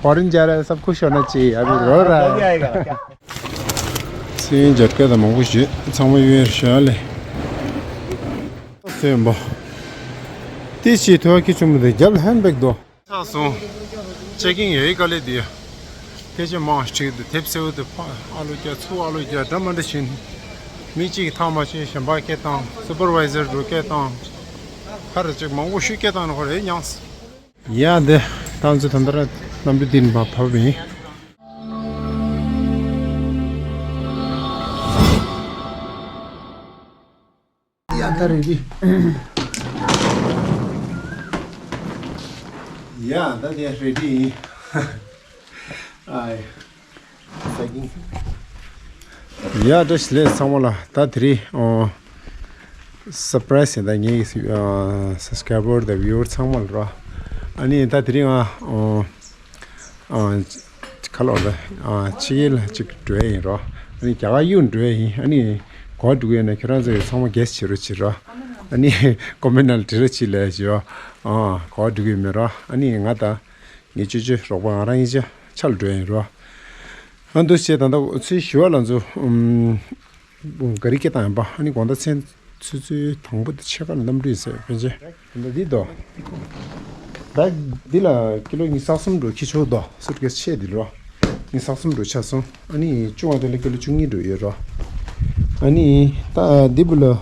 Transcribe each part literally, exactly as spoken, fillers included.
फॉरेन जा रहा है, सब खुश होना चाहिए। अभी रो रहा है। ཚེས་ཉིན་མཇལ་ཁ་དང་མང་པོ་ཞུས། ཚང་མ་གཡུག་ཡར་ཞུ་ལེ། སེམས་པ། དེ་ཕྱི་ཐོག་གི་ཆུང་མ་དེ་རྒྱབ་ལ་ཧན་བེག་དོ། ཆགས་སོང་། ཅེག་ཨིན་ཡོད་དཀའ་ལས་དེ། སྐད་ཆ་མང་ཞིག་འདུག་དེབ་སེའུ་དེ་ཕ་ཨ་ལོ་རྒྱ་ཚུ་ཨ་ལོ་རྒྱ་འདྲ་མ་འདྲ་བྱིན། མི་གཅིག་ཐག་མ་ཆོད་གཞན་པ་སྐད་བཏང་། སུ་པར་ཝའི་ཟར་འགྲོ་སྐད་བཏང་། ཁ་ར་ཅིག་མང་པོ་ཞིག་སྐད་བཏང་ན་ཁོ་རེ་མྱངས། ཡ་འདི་ཏང་ཙུ་ཐན་ཏ་ར་གནམ་གྲུ་འདི་ནས་ཕར་བབས་ཡིན། ཡ་ད་རེ་ཌི། ཡ་ད་དེ་རེ་ཌི་ཡིན། ཨའི། ཡ་བཀྲ་ཤིས་བདེ་ལེགས་ཚང་མ་ལ། ད་དེ་རིང་ཨོ་སར་པ་རའི་སི་ཡིན། ད་ངའི་ཨ་སབ་སི་ཀ་རའི་བར་དང་བིའུ་ཝར་ཚང་མ་ལ་རོ། ཨ་ནི་ད་དེ་རིང་ང་ཨོ་ཨ་ཁ་ལོ་ལ་ཨ་ཕྱི་རྒྱལ་ལ་ཅིག་འགྲོ་ཡ་ཡིན་རོ། ཨ་ནི་རྒྱ་གར་གཡུག་འགྲོ་ཡ་ཡིན། ཨ་ནི་གོ་བ་འགྲིག་ཡོད་ན་ཁྱེད་རང་ཚོས་ཚང་མ་གེ་སི་བྱེད་རོགས་བྱེད་རོ། ཨ་ནི་ཀོ་མེན་ཊི་ནང་ལ་བྲིས་རོགས་བྱེད་ལབ་ཡ་ཡོད། ཨ་གོ་བ་འགྲིག་ཡོད་མེད་རོ། ཨ་ནི་ང་ད། ངའི་ཅོ་ཅོ་རོགས་པ་ང་རང་གཉིས་ཆ་ཆ་ལ་འགྲོ་ཡིན་རོ། ཨ་འདུག་བྱས་ད་ལྟ་ཚུལ་ཞུ་བ་ལ་ཚོ་ཨུམ། ག་རེ་སྐད་བཏང་ཡིན་པ། ཨ་ནི་དགོང་དག་མཚན་ཚུ་ཚུ་དང་པོ་དེ་ཕྱེད་ཀ་ལ་གནམ་གྲུ་ཡིན་ཟེར་ཕན་ཆད། ད་འདི་དོ། བེག་འདི་ལ་ཀི་ལོ་ཉི་ཤུ་རྩ་གསུམ་འགྲོ་ཁྱི་ཆོག་དོ། སུཊ་ཀེ་སི་ཆེ་འདི་ལོ། ཉི་ཤུ་རྩ་གསུམ་འགྲོ་ཆ་སོང་། ཨ་ནི་བཅུ་ང་དེ་ལ་ཀི་ལོ་བཅུ་གཉིས་འགྲོ་ཡོད་རོ། ཨ་ནི་ད་འདི་བུ་ལ་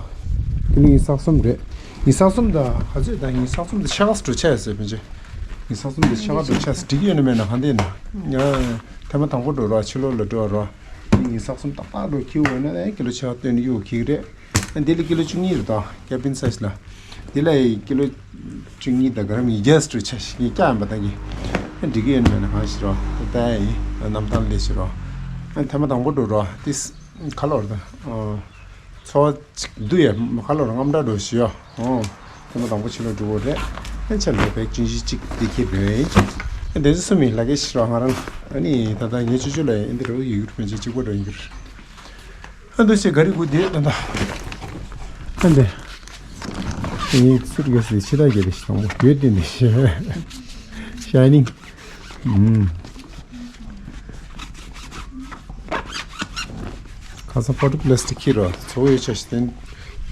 ཀི་ལོ་ཉི་ཤུ་རྩ་གསུམ་རེད། ཉི་ཤུ་རྩ་གསུམ་དང་ག་ཚོད་དང་ཉི་ཤུ་རྩ་གསུམ་དང་ཕྱེད་ཀ་འགྲོ་ཆ་ཡོད་ཟེར་ཕན་ཆད། ཉི་ཤུ་རྩ་གསུམ་དང་ཕྱེད་ཀ་འགྲོ་ཆ་ཟེར་འགྲིག་ཡོད་ན་མེད་ན་ཧ་འདི་ན། ང་ཐེངས་མ་དང་པོ་འགྲོ་རོགས་ཕྱི་ལོགས་ལ་འགྲོ་རོགས། ཉི་ཤུ་རྩ་གསུམ་ཏག་ཏག་འགྲོ་ཁྱིའུ་འོ་ན་ཀི་ལོ་ཕྱེད་ཀ་སྟོན་གཡུག་ཁྱིག་རེད། འདི་ལ་ཀི་ལོ་བཅུ་གཉིས་རེད་དོ། ཀེ་བིན་སའི་ཛི་ལ། འདི་ལ་ཡི་ཀི་ལོ་བཅུ་གཉིས་དང་ག་རམ་ཡི་གེ་སི་འགྲོ་ཆ་ཞིག་ཡིན་སྐྱ་ཡིན་པ་ད་གི། འགྲིག་གི་ཡོད་ན་མེད་ན་གང་ཞིག་རོ། ད་ཡི་གནམ་ཐང་ལས་ཞིག་རོ། ཐེངས་མ་དང་པོ་འགྲོ་རོ། ཏིས་ཁ་ལོར་ད། ཚོ་ཅིག་འདུ་ཡ་ཁ་ལོར་རྔམ་འདྲ་འགྲོ་ཞིག་ཡོ། ཐེངས་མ་དང་པོ་ཕྱི་ལོགས་འགྲོ་གོ་རེད། ཨ་ཆ་ལོ་བེག་ཅུང་ཞིག་ཅིག་འདི་ཁེ་བེ། ཨ་འདི་ཚོ་སུ་མི་ལ་གེ་ཞིག་རོ་ང་རང་། ཨ་ནི་ད་ལྟ་ངའི་ཅོ་ཅོ་ལ་ཡི་འདི་རོ་ཡི་གུར་ཕན་ཆད་གཅིག་པོ་རོ་ཡི་གུར། ཨ་འདུ་ཤེས་ག་རེ་དགོས་དེ་ད་ད། ཨ་འདི། ངའི་སུཊ་ཀེ་སི་ཕྱི་ལ་རྒྱབ་པའི་ཞིག་དང་པོ་ཡོད་དེ་འདི་ཤེས། ཤའི་ནིང་། ཨུམ། ཁ་སང་ཕོ་ཊོ་པི་ལ་སི་ཊིག་ཁྱེར་རོ། ཚོ་ཡོད་ཆ་ཞིག་དེ་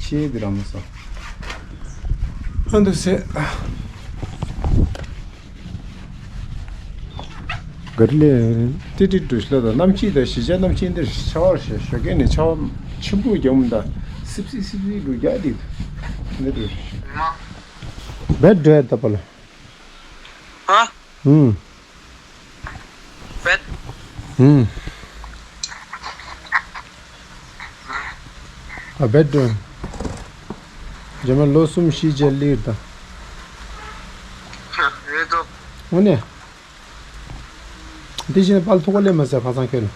ཁྱེར་དེ་རང་མ་སོང་། ཨ་འདུ་ཤེས། ག་རེ་ལས་ཏི་ཏི་འགྲོ་ཤི་ལ་དང་གནམ་གཤིས་དང་གཞིས་ཆགས་གནམ་གཤིས་འདིར་ཆར་པ་ཞེས་ཞོགས་ཀས་ནས་ཆར་པ་ཆེན་པོ་རྒྱག་མི་འདའ། སིབ་སིབ་སིབ་སིབ་འགྲོ་རྒྱག་འདི་འདི་འགྲོ་ཤི། བེད་འགྲོ་ཡ་ད་པ་ལ། ཧ། ཧུམ། བེད། ཧུམ། ཨ་བེད་འགྲོ། རྗེས་མ་ལོ་གསུམ་བཞི་རྗེས་ལིར་དང་། རེད་དོ། དངོས་གནས། དེ་བཞིན་དཔལ་ཐུག་པ་ལས་མ་ཟད་ཕ་སང་ཁྱོད་ལ།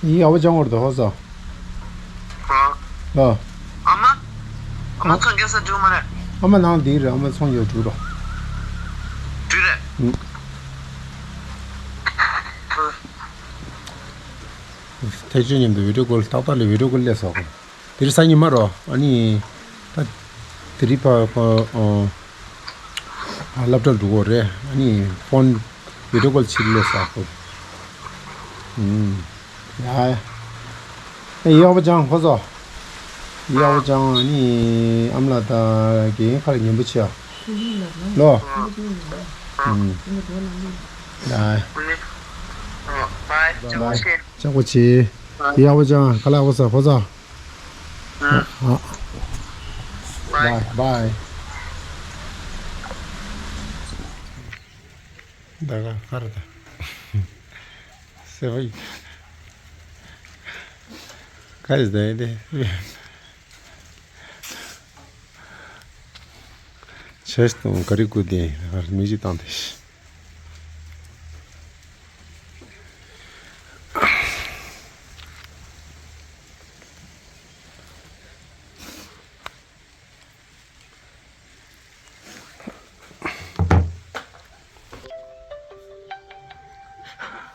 ཡིན་ཨ་བ་ཅང་བར་དུ་ཧོ་ས། ཨ། ཨ་མ། ཨ་མ་ཚོང་རྒྱག་ས་འགྲོ་མ་རེད། ཨ་མ་ནང་འདིར་ཨ་མ་ཚོང་རྒྱག་འགྲོ་རོགས། འགྲོ་རེད། ཨུ། ཐེ་ཇུ་མཉམ་དུ་བི་ཌིའོ་ཀོལ་ཏག་ཏག་ལས་བི་ཌིའོ་ཀོལ་སླེབས་སོང་། དེ་རིང་གཟའ་ཉི་མ་རོ། ཨ་ནི་ད་དེ་རིང་ཕ་ཕ་ཨོ་ཨ་སློབ་གྲྭར་འགྲོ་གོ་རེད། ཨ་ནི་ཕོན་བི་ཌིའོ་ཀོལ་བྱེད་སླེབས་སོང་ཁོ། ཨུམ། ཡ། ཨེ་ཡག་པོ་ཅང་ཁོ་ཚོ། ཡག་པོ་ཅང་ཨ་ནི་ཨ་མ་ལགས་ད་རྒན་ཁ་ལ་ཉན་པོ་བྱེད་ཨ། ལོ། ཨུམ། ཡ། བའི། ཅག་པོ་བྱེད། ཡག་པོ་ཅང་ཁ་ལག་པོ་ས་ཁོ་ཚོ། ཨ། བའི། བའི། ད་ག་ག་རེ་ད། སེ་བའི། ག་རེ་ད་ཡིན་ཏེ། ཆེས་དང་ག་རེ་དགོས་ཏེ་མི་གཅིག་བཏང་སྟེ།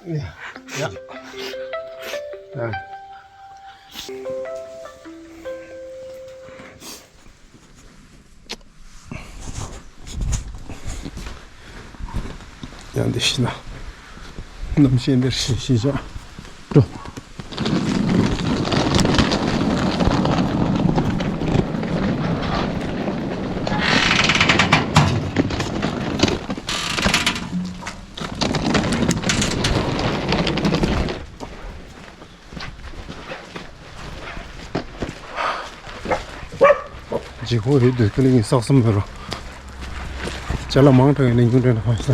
ཡ། ཡ། ཡ། ཡང་འདི་ཤི་ན། གནམ་གཤིས་འདིར་ཤི་ཤི་བཞག་འགྲོ། ཇི་ཁོ་ཡོད་དུས་ཁི་ལིང་གི་སག་སམ་མེ་རོ། ཅ་ལག་མང་དྲགས་ཡིན་ན་ཉུང་དྲགས་ན་ཕན་ས།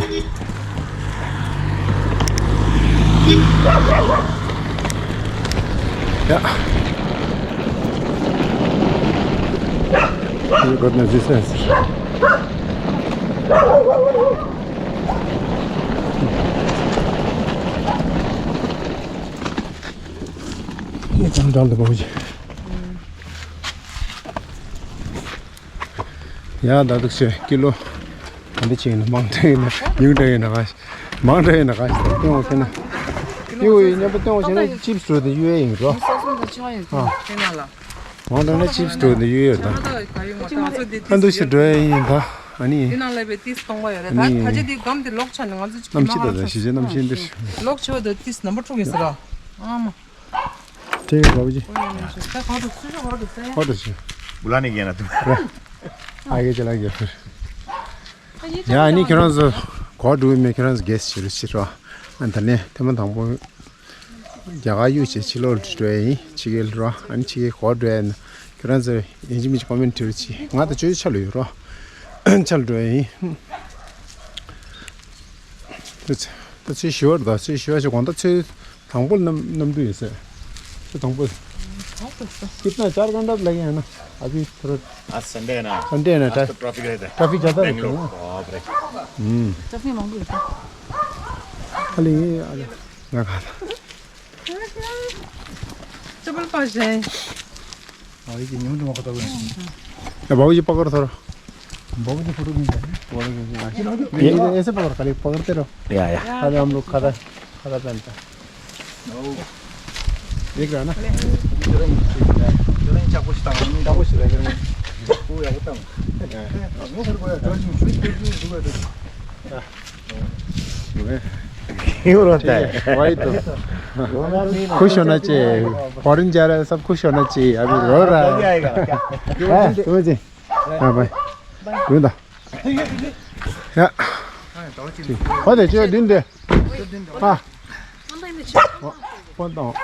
ཡ། ཡོད་དགོས་ན་ཟི་སེ་ཟེར། ཡ་ད་དུག་ཆེ་ཀི་ལོ། ད་འདི་ཆེ་ཡིན་ན་མང་དྲགས་ཡིན་ན་ཉུང་དྲགས་ཡིན་ན་ག་ཞིག་མང་དྲགས་ཡིན་ན་ག་ཞིག་སྟོན་འོ་ཤེ་ན། ཡུ་ཡི་མཉམ་པོ་སྟོན་འོ་ཤེ་ན་ཅིབ་སི་འགྲོ་དེ་ཡུ་ཨེ་ཡིན་འགྲོ། ཨ། མང་དྲགས་ན་ཅིབ་སི་འགྲོ་དེ་ཡུ་ཨེ་ཡོད་ད། ཨ་འདུག་ཞིག་འགྲོ་ཡ་ཡིན་ད། ཨ་ནི། འདི་ནང་ལས་པའི་ཏིས་སྟོང་པ་ཡོད་རེད་ད། ཨ་ནི། ད་ཆ་ཅི་འདི་སྒམ་དེ་ལོག་ཆ་ནས་ང་ཚོ་ཅིག་གནམ་གཤིས་དང་གཞིས་བྱེས་གནམ་གཤིས་འདིར། ལོག་ཆེ་བ་དེ་ཏིས་ནམ་པར་ཁྲུག་ཡིན་ཟེར་ར། ཨ་མ། དེ་ག་བ་ཅི། ཧོ་དུ་སུ་ཧོ་དུ་སེ། ཧོ་དུ་སུ། བུ་ལ་ནི་གྱེན་ན་དུ། ཨ་ཡེ་ཅི་ལ་གྱེན་ཕེར། ཡ་ཨ་ནི་ཁྱེད་རང་ཚོ་གོ་འགྲོ་མེད་ཁྱེད་རང་ཚོ་གེ་སི་བྱེད་རུ་ཕྱིར་རོ། ཨ་ད་ནས་ཐེངས་མ་དང་པོ་རྒྱ་གར་གཡུག་བྱས་ཕྱི་ལོགས་འགྲོ་ཡ་ཡིན་ཕྱི་རྒྱལ་རོ། ཨ་ནི་ཕྱི་རྒྱལ་གོ་འགྲོ་ཡ་ཡིན་ཁྱེད་རང་ཚོ་ཡིན་གཅིག་མིན་གཅིག་ཀོ་མེན་བྲིས་རུ་ཕྱིན། ང་ད་ཆོས་ཆ་ལ་ཡོད་རོ། ཆ་ལ་འགྲོ་ཡ་ཡིན། ད་ཚེས་བཞི་བར་ད་ཚེས་བཞི་བ་ཞིག་དགོང་དག་ཚེས། དང་པོ་གནམ་གནམ་གྲུ་ཡོད་ཟེར། དེ་དང་པོ། कितना चार घंटा लगेगा ना अभी थोड़ा। आज संडे है ना। संडे है ना। आज तो ट्रैफिक रहता है। ट्रैफिक ज़्यादा रहता है ना। बाप रे। हम्म। ट्रैफिक मांगू रहता है। खाली ये आ जा। मैं कहा था। चप्पल पास जाए। हाँ, ये न्यू न्यू खतम है। ए बाबू जी पकड़ थोड़ा। बाबू जी फोटो खींच रहे हैं। ये ऐसे पकड़, खाली पकड़ते रहो। या, या। खाली हम लोग खड़ा, खड़ा पहनता है। देख रहा है ना? क्यों रोता है? वही तो। खुश होना चाहिए। फॉरेन जा रहा है, सब खुश होना चाहिए। अभी रो रहा है। हाँ, समझे? ཡ་བའི། ཡོད་ད། ཡ། ཧོ་དེ་ཅོ་བདུན་དེ། ཧ། ཧོ་དང་།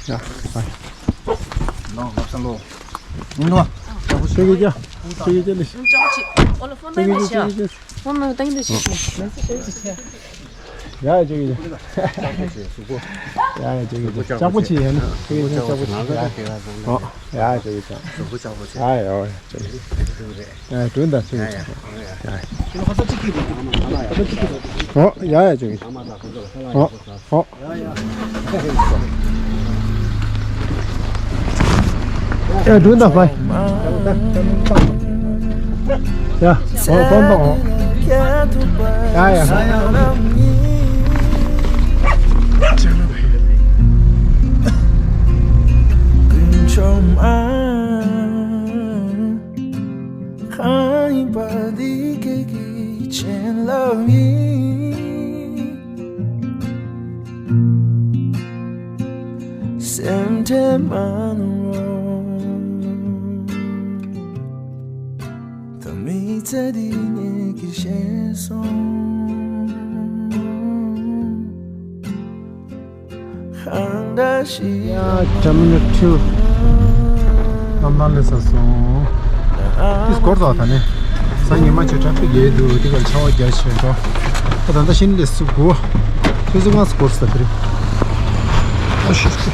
ཡ། ཧ། ནོ་ལབ་སང་ལོ། ནོ། ཅོ་གི་ཅོ། ཅོ་གི་ཅོ་ལི། ཅོ་གི་ཅོ་ཅོ་གི་ཅོ། ཡ་ཡ་ཅོ་གི་ཅོ། ཡ་ཡ་ཅོ་གི་ཅོ། ལྕགས་པོ་ཆེ་ཡ་ནི་ཅོ་གི་ཅོ་ལྕགས་པོ་ཆེ་ཡ། ཨོ་ཡ་ཅོ་གི་ཅོ། ཡ་ཡ་ཨོ་ཡ་ཅོ་གི། ཡ་ཡ་དྲུང་ད་ཅོ་གི་ཅོ། ཨོ་ཡ་ཡ་ཅོ་གི་ཅོ། ཨོ་ཨོ། ཡ་དྲུང་ད་ཕའི། ཡ། ཨོ་ཕོན་པ་ཨོ། ཡ་ཡ། སེམས་ཁྲལ་མ་གནང་རོགས། ད་མི་ཚེ་འདི་ངས་ཀྱིས་ཤེས་སོང་། གང་འདྲ་ཞིག་ཡ་ཊར་མི་ནལ་ཊུ། གནམ་ཐང་སླེབས་ཚར་སོང་། ཏིས་འགོར་ཙམ་ད་ནི། གཟའ་ཉི་མ་ཆེ་ཊ་ཕིག་ཡོད་འདུག་དེ་གར་ཆར་པ་རྒྱག་བྱས་འགྲོ། ད་ད་ལྟ་ཕྱི་ནས་སླེབས་ཚར་གོ། ཆུ་ཚོད་ལྔ་ཙམ་འགོར་ཙམ་དེ་རིང་། ཨ་ཤི་ཤི།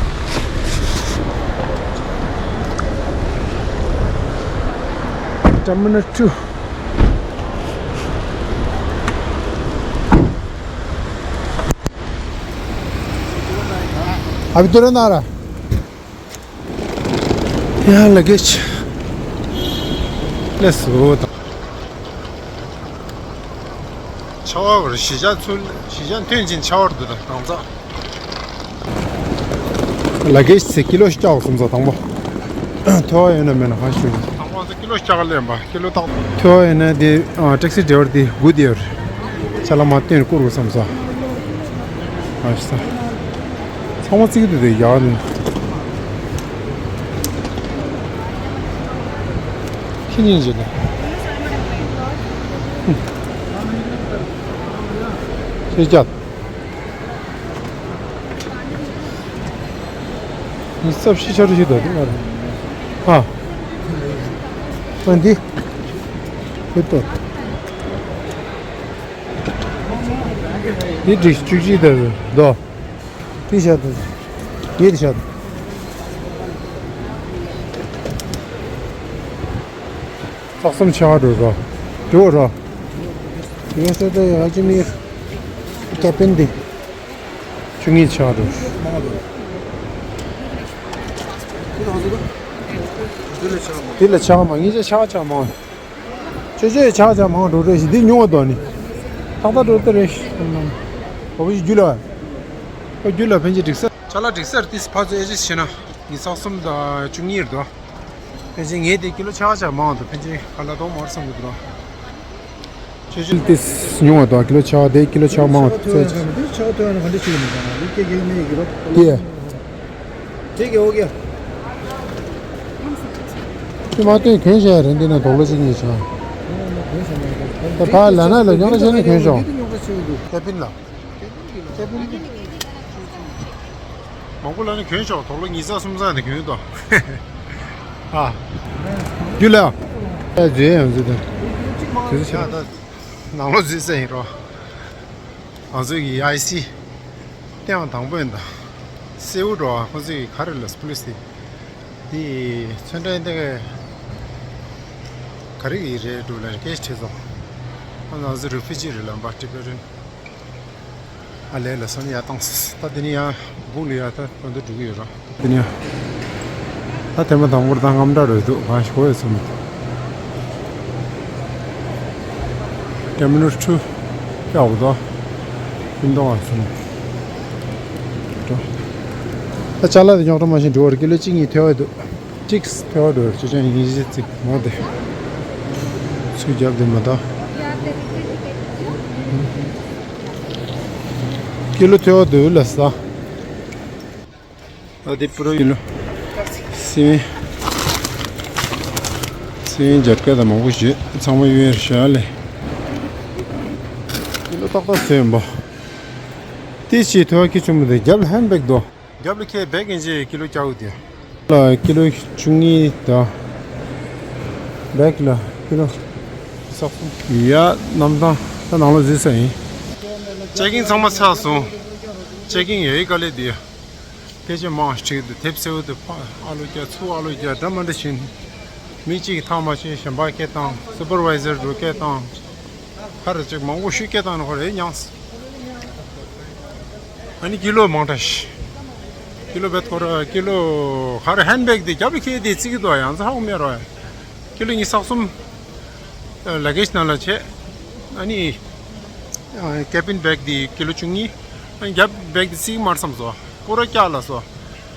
ཊར་མི་ནལ་ཊུ། ཨ་བི་དུ་ར་ན་ར། ཡ་ལ་གེ་ཆི། ལེ་སོ་ད། ཆར་པ་བར་གཞིས་ཆགས་ཚུར་གཞིས་ཆགས་ཐོན་ཕྱིན་ཆར་པ་འདུག་ད་གང་ཚ། ལ་གེ་ཆི་ཚེ་ཀི་ལོ་ཞིག་བཀྱག་སོང་ཚ་དང་པོ། ཐོ་བ་ཡོད་ན་མེད་ན་ཧ་ཞུ། དང་པོ་ ཀི་ལོ་ལྕགས་ལེན་པ་ཀི་ལོ་བཏགས། ཐོ་ཡིན་ན་དེ་ཊེག་སི་ཌ་རའི་ཝར་དེ་སྒུག་བསྡད་ཡོད་རེད། ཅ་ལག་མ་བཏོན་བསྐུར་དགོས་བསམ་སོང་། ཨ་ཤི་ས། ཚང་མ་བརྩིགས་འདུག་དེ་ཡག་ནི། ཁྱི་ཉིན་བྱེད་ནས། ཤེས་བྱ། ཉི་ཤུ་རྩ་བཞི་ཆ་རུ་ཞིག་འདུག་དེ་མ་རེད། ཨ། ཨ་འདི། ཧུད་ཏོ། འདི་བྲིས་བཅུ་གཅིག་དེ་རེད་དོ། འདི་བཞག་དེ། འདི་བཞག་དེ། རྩ་གསུམ་ཆེ་བ་འགྲོ་རོགས། འགྲོ་རོགས། ངས་ཟེར་ཏེ་ཡ་ཅི་མི་ཀེ་པིན་འདི། བཅུ་གཉིས་ཆེ་བ་འགྲོ། འདི་ལ་ཆེ་བ་མང་། ངས་ཆེ་བ་ཆེ་བ་མང་། ཆེ་ཆེ་ཆེ་བ་ཆེ་བ་མང་འགྲོ་རེད་ཞིག་འདི་ཉུང་བ་དོ་ནི། ཏག་ཏག་འགྲོ་ཏེ་རེད། ཨོ་བི་རྒྱུ་ལ། ཨོ་རྒྱུ་ལ་ཕན་ཆེ་འགྲིག་ས། ཅ་ལག་འགྲིག་སར་ཏིས་ཕ་ཚོ་ཨེ་ཅེ་ཤི་ན། ཉི་ཤུ་རྩ་གསུམ་དང་བཅུ་གཉིས་རེད་དོ། ཕལ་ཆེར་ངས་དེ་ཀི་ལོ་ཆ་ཆ་མང་དུ་ཕལ་ཆེར་ཁ་ལ་གཏོང་མ་བསམ་གི་འདུག་ཆེ་ཆུང་ཏིས་ཉུང་བ་དང་ཀི་ལོ་ཆ་དེ་ཀི་ལོ་ཆ་མང་བ་ཚོད། ཆ་ཐོན་ན་ག་འདྲ་ཞིག་མི་འདུག་ལུག་སྐྱེ་གེ་མེ་ཡི་གི་རོ། དེ། དེ་གེ་འོ་གེ། དེ་མ་ཐོན་གྱོན་བྱས་རེད་འདི་ན་དོག་ལོ་གཅིག་གཉིས་བྱ། ད་ཕ་ལ་ན་ལ་ཉོ་ལ་བྱས་ན་གྱོན་ཤོག་ཀེ་པིན་ལ། མང་པོ་ལ་ནི་གྱོན་ཤོག་དོག་ལོ་ཉིས་ཚག་སུམ་ཚག་ནས་གྱོན་དོ། ཨ། རྒྱུ་ལ། ཨ་ཟོས་ཡང་ཟོས་དང་། དེ་ཚོ་ཆ་ད། ནང་ལོ་ཟོས་ས་ཡིན་རོ། ང་ཚོ་གི་ཨའི་སི། སྟེང་དང་པོ་ཡིན་ད། སེའུ་འགྲོ་བ་ཁོ་ཚོ་གི་ག་རེ་ལ་སྤུ་ལི་སི། དེ་ཚོན་ཁྲ་ཡིན་ད་ག་ག་རེ་གི་རེད་འགྲོ་ལ་སྐད་ཆ་དྲིས་སོང་། ང་ཚོ་རི་ཕུ་ཇི་རེད་ལ་འབའ་ཊི་བེ་རན། ཨ་ལས་ལ་སོང་ཡ་བཏང་སོང་། ད་དེ་ནས་ཡང་སྦུག་ལ་ཡ་ད་ད་འདུག་འགྲོ་གི་ཡོད་ར། དེ་ནས་ཡང་ད་ཐེངས་མ་དང་པོར་ད་རྔམ་སྐྲག་རོལ་འདུག་གང་ཞིག་གོ་ཡོད་སོང་། ཊེར་མི་ནལ་ཊུ་ཡག་པོ་འདུག་ཤིང་སྡོང་བ་སོང་། ད་ཅ་ལག་དེ་རྙོག་དྲ་མ་བྱུང་འགྲོ་བར་ཀི་ལོ་གཅིག་གཉིས་ཐོལ་བ་འདུག་གཅིག་ཐོལ་བ་འགྲོ་བར་ཅོ་ཅང་ཡིན་གཞི་ཚིག་མོ་དེ། ཚུར་རྒྱབ་དེ་མ་ད། ཀི་ལོ་ཐོལ་བ་འདུག་ལ་ས། ཨ་དེ་པུ་རོ་ཡིན་ནོ། སི་མེན། སི་མེན་འཇར་ཀ་དང་མང་པོ་བཞོས་ཚང་མ་གཡུག་ཡར་བཞག་ལས། ཀི་ལོ་ཏག་ཏག་ཚོས་ཡིན་པ། དེ་ཕྱིའི་ཐོལ་བ་ཁྱི་ཆུང་མོ་དེ་རྒྱབ་ལ་ཧན་བེག་དོ། རྒྱབ་ལ་ཁྱེད་བེག་ཡིན་ཅེས་ཀི་ལོ་བརྒྱ་དགུ་དེ། ལ་ཀི་ལོ་བཅུ་གཉིས་དང་། བེག་ལ་ཀི་ལོ་སོགས་ཡ་གནམ་ཐང་ད་ནང་ལོ་བཟོས་ས་ཡིན། ཅེ་ཀིང་ཚང་མ་ཚར་སོང་། ཅེ་ཀིང་ཡོད་དཀའ་ལས་དེ། སྐད་ཆ་མང་ཞིག་འདུག་དེབ་སེའུ་དེ་ཕ་ཨ་ལོ་རྒྱ་ཚུ་ཨ་ལོ་རྒྱ་འདྲ་མ་འདྲ་བྱིན། མི་གཅིག་ཐག་མ་ཆོད་གཞན་པ་སྐད་བཏང་སུ་པར་ཝའི་ཟར་འགྲོ་སྐད་བཏང་། ཁ་ར་ཅིག་མང་པོ་ཞིག་སྐད་བཏང་ནས་ཁོ་རེ་མྱངས། ཨ་ནི་ཀི་ལོ་མང་དྲགས་ཤིག་ཀི་ལོ་བེད་ཁོ་ར་ཀི་ལོ་ཁ་ར་ཧན་བེག་དེ་རྒྱབ་ལ་ཁྱེར་དེ་བརྩི་གི་འདུག་ཡང་ཚ་ཧ་གོ་མེད་རོ། ཀི་ལོ་ཉི་ཤུ་རྩ་གསུམ། ལ་གེ་ཇི་ནང་ལ་བྱས། ཨ་ནི། ཀེ་པིན་བེག་དེ་ཀི་ལོ་བཅུ་གཉིས། ཨ་ནི་རྒྱབ་བེག་དེ་བརྩི་གི་མ་རེད་བསམ་སོང་། པུ་ར་བཀྱག་ལ་སོང་།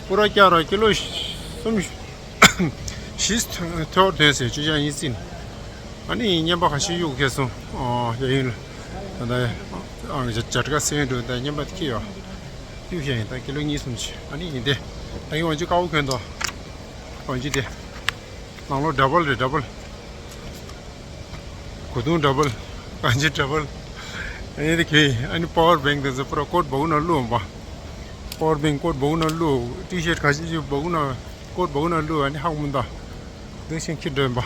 པུ་ར་བཀྱག་ར་ཀི་ལོ་གསུམ། བཞི་ཐོག་ཐོན་ཟེར་ཅུ་ཅང་ཡིན་ཟིན། ཨ་ནི་རྔན་པ་ཁ་ཤས་གཡུག་ཁེལ་སོང་། ཨོ་ཡ་ཡིན་ལ། ད་ད་ཇ་ཇ་ཏྲ་ཀ་སེ་འགྲོ་ད་རྔན་པ་ཁེལ་ཡོད། གཡུག་ཤ་ཡིན་ད་ཀི་ལོ་གཉིས་གསུམ་ཆེ་ཨ་ནི་ཡིན་ཏེ། ད་ཡིན་ཝང་ཅི་དཀར་པོ་གོན་དོ། ཝང་ཅི་དེ། ནང་ལོ་ཌ་བལ་རེད་ཌ་བལ། གོས་ཐུང་ཌ་བལ། རྐང་རྗེས་ཌ་བལ། ཨ་ནི་དེ་གས་ཨ་ནི་པ་ཝར་བེང་དེ་ཚོ་པུ་ར་ཀོཊ་སྦུག་ན་བླུགས་འོང་པ། པ་ཝར་བེང་ཀོཊ་སྦུག་ན་བླུགས། ཊི་ཤར་ཊི་ག་ཅི་ཅི་སྦུག་ན་ཀོཊ་སྦུག་ན་བླུགས་ཨ་ནི་ཧ་གོ་མི་འདུག་འདུག་ཤིང་ཁྱི་སྒྲོན་པ།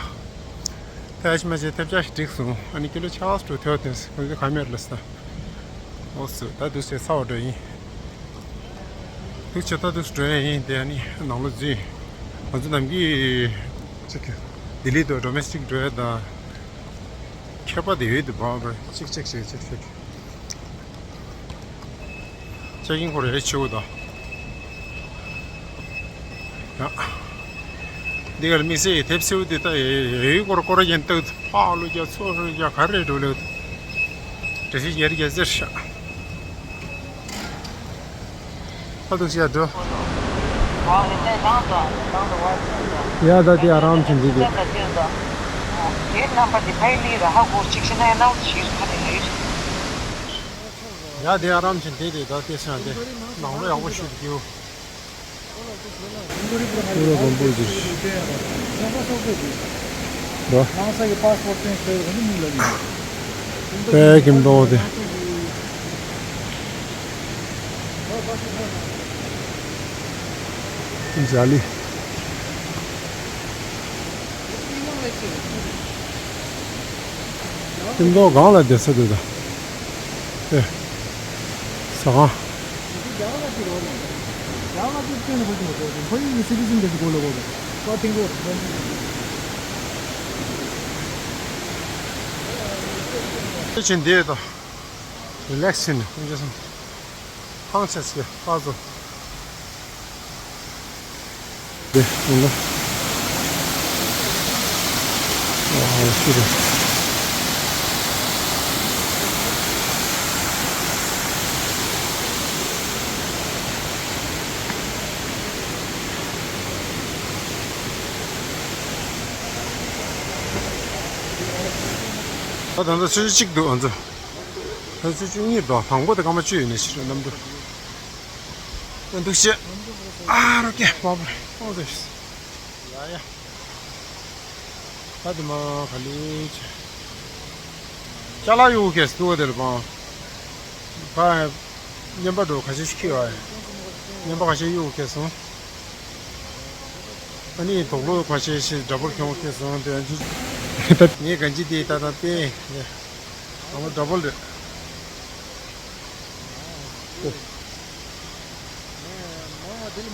ཐལ་ཆི་མ་བྱས་ཐེབས་ཆག་ཞིག་འགྲིག་སོང་། ཨ་ནི་ཀི་ལོ་ཆ་སུ་ཐོས་ཐོས་ཁོང་ཚོ་ག་མེར་ལ་ས། ཨོ་སུ་ད་འདུག་སེ་ཚ་བ་འགྲོ་ཡིན། འདུག་ཆེ་ད་འདུག་སེ་འགྲོ་ཡ་ཡིན་དེ་ཨ་ནི་ནང་ལོ་འཛུལ། ང་ཚོ་ནམ་གི་ཅིག་ལྡི་ལི་དུ་ཌོ་མེ་སི་ཊིག་འགྲོ་ཡ་ད། ཁྱད་པར་དེ་ཡོད་དུ་བ་བ་ཅིག་ཅིག་ཅིག་ཅིག་ཅིག་ཅེ་ཀིང་ཁོ་རེ་ཆེ་བོ་དང་། ཡ། འདི་གར་དམིགས་བསལ་དེབ་སེའུ་དེ་ལྟ་ཡོད་སྐོར་སྐོར་རྒྱན་བཏགས་ཕག་ལོ་རྒྱ་ཚོ་ལོ་རྒྱ་ག་རེ་འགྲོ་ལེ། དྲི་ཤི་རྒྱ་རི་རྒྱ་ཟེར་ཤག་ཨ་འདུག་ཤག་འགྲོ། ཡ་ད་དེ་ཨ་རམ་ཆེན་འདི་དེ། ཡ་དེ་ཨ་རམ་ཆེན་འདི་དེ་ད་དེ་སོང་དེ་ནང་ལོ་ཡག་པོ་ཞིག་ཏུ་སྐྱེའུ། ཀུ་རུ་རིན་པོ་ཆེ། རོ། དཔལ་གྱི་མདོ་དེ། འཇའ་ལི། ཀུན་རྟོག་སྒང་ལ་བསྡད་ས་དེ་དང་། ཨེ། ཟ་ཁང་། ཆེན་འདི་དང་། རི་ལེགས་ཡིན་ནས་ཁོང་ཚོ་སོང་། ཐང་ཆད་སྐྱེ་ཕར་ཚུར། དེ་ཡིན་ལ། ཨ་ཤི་རེད། ད་ད་ལྟ་ཆུ་ཚོད་གཅིག་འདུག་ང་ཚོ། ད་ཆུ་ཚོད་གཉིས་འགྲོ། དང་པོ་དེ་སྐར་མ་བཅུ་ཡོད་ནས་ཕྱི་དྲོ་གནམ་གྲུ། ཨ་འདུག་བྱས། ཨ་རོ་ཀེ་མ་པ་ཨོ་དེ། ཡ་ཡ། ད་དེ་མ་ག་ལེ་ཆེ། ཅ་ལག་གཡུག་གེ་སི་འདུག་དེར་པང་། ཕ། ཉན་པ་འགྲོ་ཁ་ཤས་ཤིག་ཁྱེར་བ། ཉན་པ་ཁ་ཤས་གཡུག་གེ་སོང་། ཨ་ནི་དོག་ལོ་ཁ་ཤས་ཤིག་འདྲ་པོར་ཁྱོང་གེ་སོང་དེ་ཨ་ཅི། ད་ངས་གང་ཅི་དེ་ད་ད་པེ། ཨ་མ་འདྲ་པོ་རེད།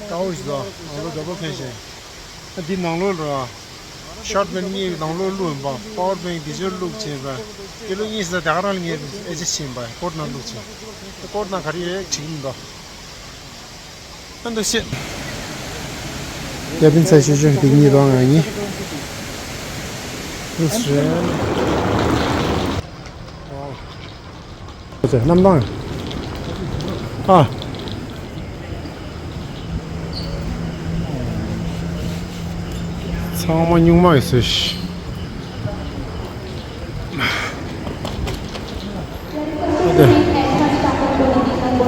ཀའོ་ཞིག་དང་ཨ་ལོ་འདྲ་པོ་ཁེངས་ཤིང་། འདི་ནང་ལོགས་ལ་ཤོར་པན་གཉིས་ནང་ལོགས་བླུགས་ཡིན་པ། པ་ཝར་བེང་འདི་ཚོར་བླུགས་བྱས་པ། ཀི་ལོ་གཉིས་ཙམ་ད་ག་རང་ལ་ངས་ཨེ་ཅེ་བྱས་ཡིན་པ། ཀོ་ནང་བླུགས་བྱས། ཀོ་ནང་ག་རེ་ཡོད་བྲིས་ཡིན་འདུག་ཨ་འདུག་བཤད། ཀེ་བིན་ཚ་ཤོད་ཤོད་འདི་གཉིས་རང་ང་གཉིས། ཨུ་སི་རེད། ཨོ། ཟེར་གནམ་ཐང་། ཨ། ཚང་མ་སྨྱུག་མ་ཡོད་ཟེར། ཨ་དེ།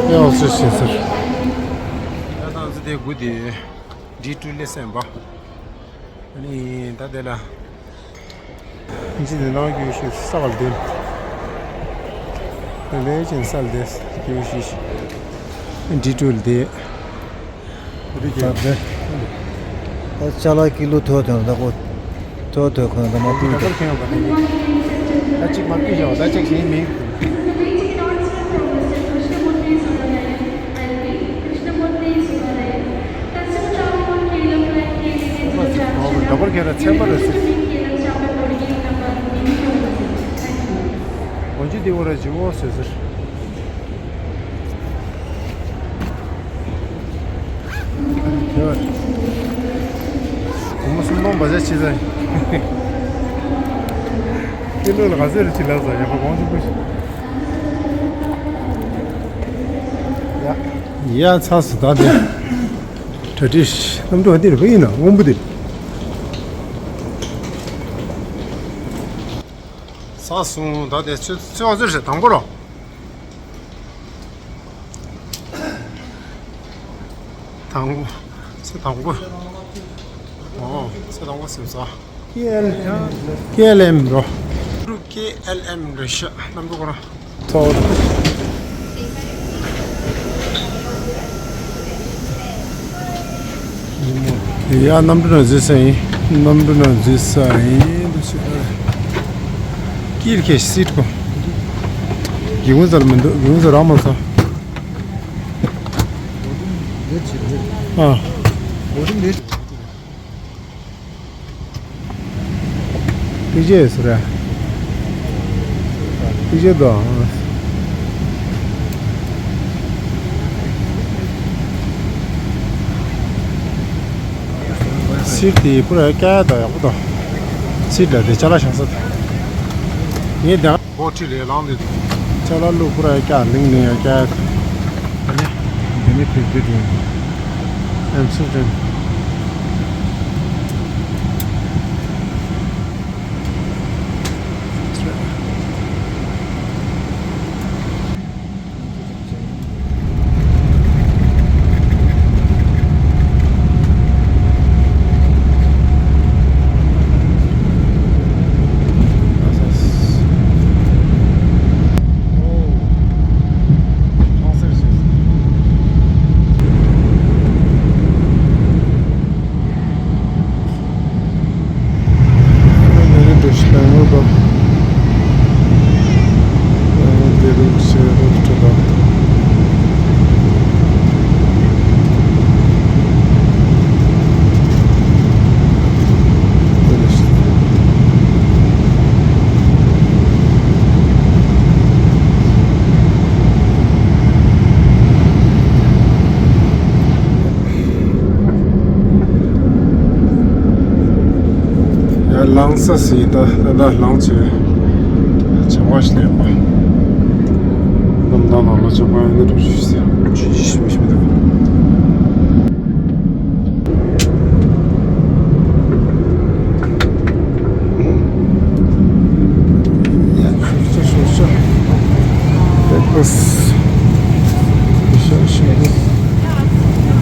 ཨེ་ཨོ་ཟེར་ཟེར་ཟེར། ད་ང་ཚོ་དེ་དགུ་དེ། ཌི་ཊུ་ལེ་སན་པ། ཨ་ནི་ད་དེ་ལ། ཅི་དེ་ནང་རྒྱུ་ཤི་ས་ག་ལ་དེ། དེ་ལས་ཅན་ས་ལ་དེ་རྒྱུ་ཤི་ཤི། ཌི་ཊུ་ལ་དེ། ད་དེ། ད་ཅ་ལག་ཀི་ལོ་ཐོ་ཐོ་ད་ཀོ། ཐོ་ཐོ་ཁོ་ན་ད་མ་ཏུ་ད། ད་ཅིག་མ་ཀི་ཞོ་ད་ཅིག་ཞིག་མིན། ད་པར་ཁྱེད་རང་ཚན་པ་རེད་ཟེར། འོན་ཅི་དེ་བོ་ར་ཇི་བོ་ཟེར་ཟེར། དེ་བ། གོང་མ་སུམ་སྟོང་བ་ཇ་ཆི་ཟ། ཀི་ལོ་ལ་ག་ཚོད་རེ་ཆི་ལ་ཟ་ཡག་པོ་གོང་ཆེན་པོ་ཞིག་ཡ། ཡ་ཚ་སུ་ད་དེ། གྲ་སྒྲིག་གནམ་གྲུ་བ་འདི་རེད་པ་ཡིན་ན་སྔོན་པོ་འདི། ས་སུང་ད་དེ་ཚོད་ཚོད་བ་ཚོད་ཟེར་དང་པོ་རོ། དང་པོ། ཚེ་དང་པོ། ཨོ་ཚེ་དང་པོ་སེམས་ས། ཀེ་ཨེལ་ཀེ་ཨེལ་ཨེམ་རོ། ཀེ་ཨེལ་ཨེམ་རེད་ཤག་གནམ་གྲུ་ཁོ་རང་། ཚོགས། ཡ་གནམ་གྲུ་ནང་འཛུལ་ས་ཡིན། གནམ་གྲུ་ནང་འཛུལ་ས་ཡིན་འདུག་ཤི་ད། ཀིར་ཁེ་སིད་གོ། གི་ངུ་ཟར་མི་འདུག་གི་ངུ་ཟར་ར་མ་ས། ཨ། ཐིག་ཆེ་ཟེར། ཐིག་ཆེ་དོ། སིར་དེ་པུ་ར་ཀ་དོ་ཡག་པོ་དོ། སིར་ལ་དེ་ཅ་ལག་བཞག་ས་དང་། ངས་དེ་སྒོ་ཁྲི་ལས་ལངས་དེ། ཅ་ལག་བླུག་པུ་ར་ཀ་ལིང་ནས་ཡ་ཀ་དོ། ཨ་ནི། འདི་ནི་ཕིག་ཏི་དེ། ཨ། Amsterdam. ཡར་ལངས་ས་ཟིན། ད་ད་ལྟ་ལངས་ཚེ་བྱ་བ་ཞིག་ལས་པ། གནམ་ཐང་ནང་ལ་ཆ་པ་ཡང་ན་འགྲོ་ཞུ་ཞུ་ཞུ་ཞུ་ཞུ་ཞུ།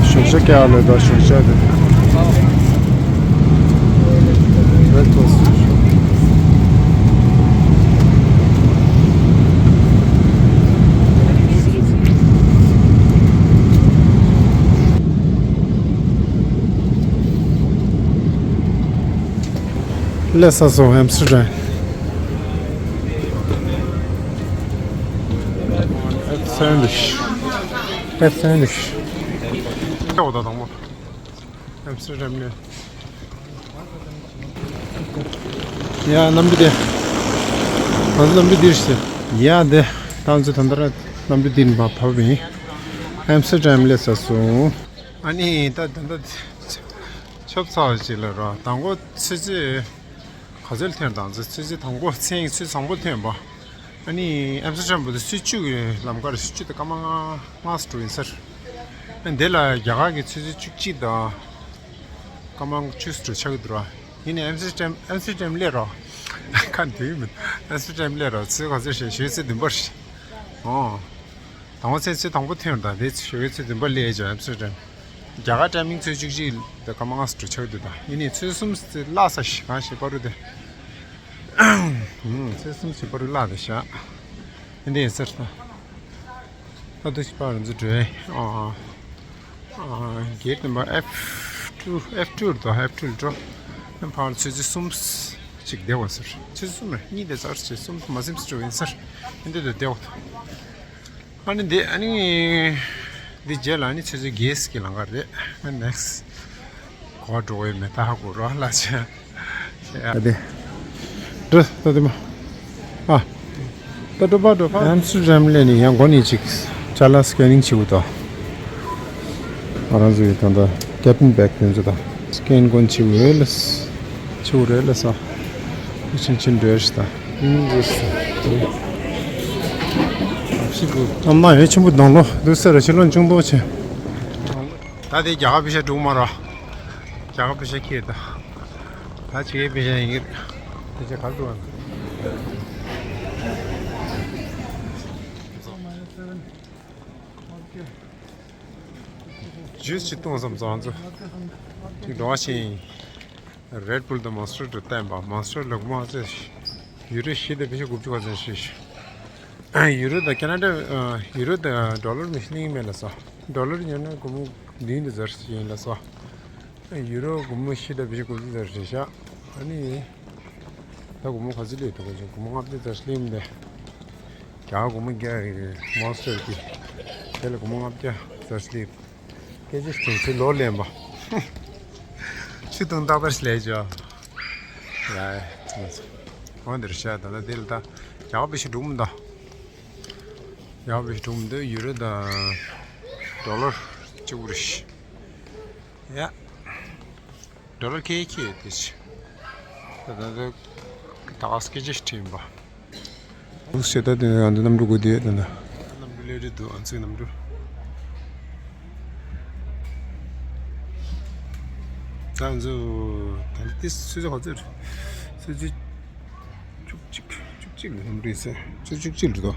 ཞོགས་ཇ་ཀྱང་ལས་ད་ཞོགས་ཇ་དེ། Breakfast. སླེབས་ཚར་སོང་། ཨེམ་སི་ཊར་ཌམ། ཨེབ་སེ་ཝེན་ཊི། ཨེབ་སེ་ཝེན་ཊི། ཨོ་ད་དང་པོ། ཨེམ་སི་ཊར་ཌམ་ནས། ཡ་གནམ་གྲུ་དེ། ང་ཚོ་གནམ་གྲུ་འདིར་ཞིག་ཡ་དེ། ད་ང་ཚོ་ད་ལྟ་ར་གནམ་གྲུ་འདིར་མར་བབས་པ་ཡིན། ཨེམ་སི་ཊར་ཌམ་སླེབས་ཚར་སོང་། ཨ་ནི་ད་ད་ད་ཆབ་ཚགས་ཅིག་ལ་ར་དང་པོ་ཆུ་ཚོད་ག་ཚོད་ལ་ཐོན་དང་ཚོད་ཆུ་ཚོད་དང་པོ་མཚན་ཆུ་ཚོད་བཟང་པོ་ཐོན་པ། ཨ་ནི་ཨེམ་སི་ཊར་ཌམ་བར་དུ་ཆུ་ཚོད་བཅུ་གི་ལམ་ཁར་ཆུ་ཚོད་དུ་སྐར་མ་ལྔ་ལྔ་ཙམ་འགྲོ་ཡིན་ཟེར། ཨ་འདི་ལ་རྒྱ་གར་གྱི་ཆུ་ཚོད་བཅུ་གཅིག་དང་སྐར་མ་བཅུ་ཙམ་འགྲོ་ཆགས་ཀྱི་འདུག་ར། ཡིན་ནའི་ཨེམ་སི་ཊར་ཌམ་ཨེམ་སི་ཊར་ཌམ་སླེབས་ར། ཁ་འདུག་མིན། ཨེམ་སི་ཊར་ཌམ་སླེབས་ར་ཆུ་ཚོད་ག་ཚོད་རེད། ཞོགས་ཀའི་ཆུ་ཚོད་བདུན་པ་རེད། ཨོ། དང་པོ་ཚེ་ཚེ་དང་པོ་ཐོན་དང་དེ་ཞོགས་ཀའི་ཆུ་ཚོད་བདུན་པ་སླེབས་ཀྱང་ཨེམ་སི་ཊར་ཌམ། རྒྱ་གར་ཊའི་མིང་ཆུ་ཚོད་བཅུ་གཅིག་དང་སྐར་མ་ལྔ་ཙམ་འགྲོ་ཆགས་འདུག་ད་ཡིན་ནའི་ཆུ་ཚོད་གསུམ་ཙམ་བརླག་ས་ཞིག་གང་ཞིག་པ་རུ་དེ། ཆུ་ཚོད་གསུམ་ཞིག་པ་རུ་བརླག་དེ་བཞག་ཡིན་དེ་ཡིན་ཟེར་ད། ད་དུ་ཞིག་པ་རུ་འཛུལ་འགྲོ། ཨ་ཨ། གེཊ་ནམ་བར་ཨེཕ་ཊུ། ཨེཕ་ཊུ་རུ་འགྲོ། ཨེཕ་ཊུ་རུ་འགྲོ། ཕར་ཆུ་ཚོད་གསུམ་ཅིག་བསྡད་པ་ཟེར། ཆུ་ཚོད་གསུམ་རེད། གཉིས་བསྡད་ཚར་ཆུ་ཚོད་གསུམ་མ་ཟིན་ཙམ་ཡིན་ཟེར། ཡིན་དེ་དུ་བསྡད་པ། ཨ་ནི་འདི་ཨ་ནི་འདི་རྗེས་ལ་ཨ་ནི་ཆུ་ཚོད་བརྒྱད་ཀྱི་ལམ་ཁ་རེད། ཨ་ནེག་སི་གོ་འགྲོ་བའི་མེ་ཐག་གོ་རོ་ལ་ཆེ། ཨ་དེ། འགྲོ་ད་དེ་མ། ཨ། ད་འགྲོ་པ་འགྲོ་པ། ཨེམ་སི་ཊར་ཌམ་སླེབས་ནས་ཡང་སྒོ་ནས་ཅིག་ཅ་ལག་སི་ཀེ་ནིང་བྱེད་དགོས་དོ། ང་རང་ཚོ་ཡི་ད་ལྟ་ཀེ་བིན་བེག་དེ་ཚོ་དང་སི་ཀེན་སྒོ་ནས་བྱེད་དགོས་ལ། བྱེད་དགོས་རེད་ལ་ས། ཕྱིན་ཕྱིན་འགྲོ་ཡ་ཞིག་དང་། ཨིན་ཇི་སི། ཨ་མ་ཡོད་ཆེན་པོ་དང་ལོ་འདུག་ཟེར་ར་ཕྱི་ལོགས་ཅུང་ཏོག་ཆེ། ད་དེ་རྒྱ་གར་པེ་ཤ་འགྲོ་མ་ར། རྒྱ་གར་པེ་ཤ་ཁྱེར་ད། ད་ཕྱི་རྒྱལ་པེ་ཤ་ཡིན་གྱི་རེད། པེ་ཤ་ག་རེ་འགྲོ་བ་ན། ཇུས་ཅིག་བཏུང་བསམ་སོང་ང་ཚོ། ཅིག་འགྲོ་བ་ཤེས་ཡིན། རེད་བུལ་དང་མོན་སི་ཊར་དུ་བསྟན་པ། མོན་སི་ཊར་ལ་སྒོར་མོ་ཚེ་ཡུ་རོ་བཞི་དང་པེ་ཤ་དགུ་བཅུ་ག་ཚོད་ཞིག་ཡུ་རོ་དང་ཁེ་ན་ཌ་ཡུ་རོ་དང་ཌོ་ལར་མི་ཤི་ལིང་མེད་ལ་སོ། ཌོ་ལར་ཉོས་ན་སྒོར་མོ་བདུན་དང་ཙམ་ཡིན་ལ་སོ། ཡུ་རོ་སྒོར་མོ་བཞི་དང་པེ་ཤ་དགུ་བཅུ་ཙམ་རེད་ཤག་ཨ་ནི་ད་སྒོར་མོ་ག་ཚོད་སླེབས་འདུག་སྒོར་མོ་ལྔ་བརྒྱ་ཙམ་སླེབས་འདུག་རྒྱ་གར་སྒོར་མོ་བརྒྱ་རེད། མོན་སི་ཊར་གྱི་དེ་ལ་སྒོར་མོ་ལྔ་བརྒྱ་ཙམ་སླེབས། སྐད་ཆ་དྲན་ཚེ་ལོ་ལེན་པ། ཆུ་དུང་ཏག་ཏག་ཞིག་ལས་ཅོ། ཡ། འོ་འདིར་བཤད་ད་ལ་དེ་ལ་ད་རྒྱ་གར་པེ་ཤ་འགྲོ་མི་འདུག་རྒྱ་གར་པེ་ཤ་འགྲོ་མི་འདུག་ཡུ་རོ་དང་ཌོ་ལར་གཅིག་པུ་རེད། ཡ། ཌོ་ལར་ཁྱེད་ཁྱེད་དེ་ཆེ། ད་ད་ད་ད་སྐད་ཆ་དྲན་པ། ལུགས་ཤེས་ད་དེ་ང་ཚོ་གནམ་གྲུ་སྒུག་བསྡད་ཡོད་ད་ད། གནམ་གྲུ་སླེབས་རེད་འདུག་ང་ཚོའི་གནམ་གྲུ། ད་ང་ཚོ་ད་ལྟ་ཏིས་ཆུ་ཚོད་ག་ཚོད་རེད། ཆུ་ཚོད་བཅུ་གཅིག་བཅུ་གཅིག་ལ་གནམ་གྲུ་ཡིན་ས། ཆུ་ཚོད་བཅུ་གཅིག་རེད་དོ།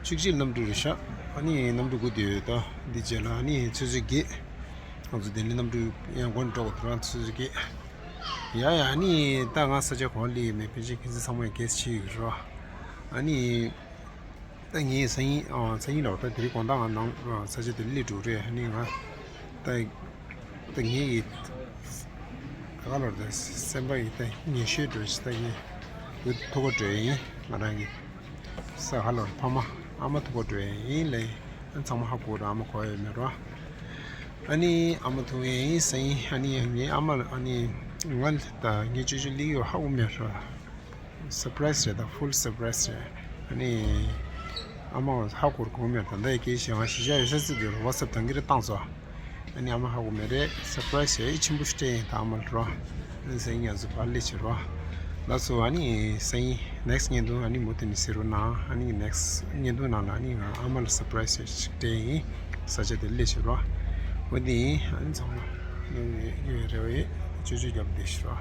བཅུ་གཅིག་གནམ་གྲུ་རེད་ཤག་ཨ་ནི་གནམ་གྲུ་སྒུག་བསྡད་ཡོད། ད་འདི་རྗེས་ལ་ཨ་ནི་ཆུ་ཚོད་བརྒྱད། ང་ཚོ་ལྡི་ལི་གནམ་གྲུ་ཡང་སྒོ་ནས་འགྲོ་དགོས་འདུག་ཆུ་ཚོད་བརྒྱད། ཡ་ཡ། ཨ་ནི་ད་ང་ས་ཆ་གང་སླེབས་ཡོད་མེད་ཕལ་ཆེར་ཁྱེད་ཚོ་ཚང་མ་ཡང་གས་ཆེ་ཡོད་རེད་བ། ཨ་ནི། ད་ངས་སང་ཉིན་ཨ་སང་ཉིན་ལ་ད་དེ་རིང་དགོང་དག་ང་ནང་ཨ་ས་ཆ་དེ་སླེབས་འགྲོ་རེད། ཨ་ནི་ང་ད་ད་ངས་ཡི་ད་ག་ལོར་ད་སེམས་པ་ཡི་ད་ངེས་ཤེས་འགྲོ་ཞིག་ད་ངས་བུ་ཐུག་ག་འགྲོ་ཡིན། ང་རང་གི་ས་ག་ལོར་ཕ་མ་ཨ་མ་ཐུག་ག་འགྲོ་ཡིན་ལས། ཨ་ཚང་མ་ཧ་གོ་ར་ཨ་མ་གོ་ཡོད་མེད་ར། ཨ་ནི་ཨ་མ་ཐུག་ཡིན་སང་ཉིན། ཨ་ནི་ངའི་ཨ་མ་ལ་ཨ་ནི་ང་ད་ངའི་ཅོ་ཅོ་སླེབས་ཡོད་ཧ་གོ་མེད་ར། surprise་རེད། ད་full surprise་རེད། ཨ་ནི་ཨ་མ་ཧ་གོ་གོ་མེད། ད་ད་ཡི་གེ་ཞེ་ང་ཞེ་བྱ་ཡོད་ས་ཚིག་དེ་WhatsApp་དང་གི་རེ་བཏང་སོ། ཨ་ནི་ཨ་མ་ཧ་གོ་མེད་རེད། surprise་ཞེ་ཆེན་པོ་ཞིག་སྤྲད་ཡིན་ད་ཨ་མ་ལ་རོ། ཨ་ནི་སང་ཉིན་ང་ཚོ་ཕར་སླེབས་བྱེད་རོ། ལགས་སོ། ཨ་ནི་སང་ཉིན་next་བརྙན་ཐུང་ཨ་ནི་མུ་མཐུད་ནས་གཟིགས་རོགས་གནང་། ཨ་ནི་next་བརྙན་ཐུང་ནང་ལ་ཨ་ནི་ང་ཨ་མ་ལ་surprise་ཞིག་སྤྲད་ཡིན། ས་ཆ་དེ་སླེབས་བྱེད་རོ། འོ་དེ་ཡིན། ཨ་ནི་ཚང་མ་ཡོད་རེ་བ་ཡོད། ཅོ་ཅོ་རྒྱབ་བསྡད་བྱེད་རོ།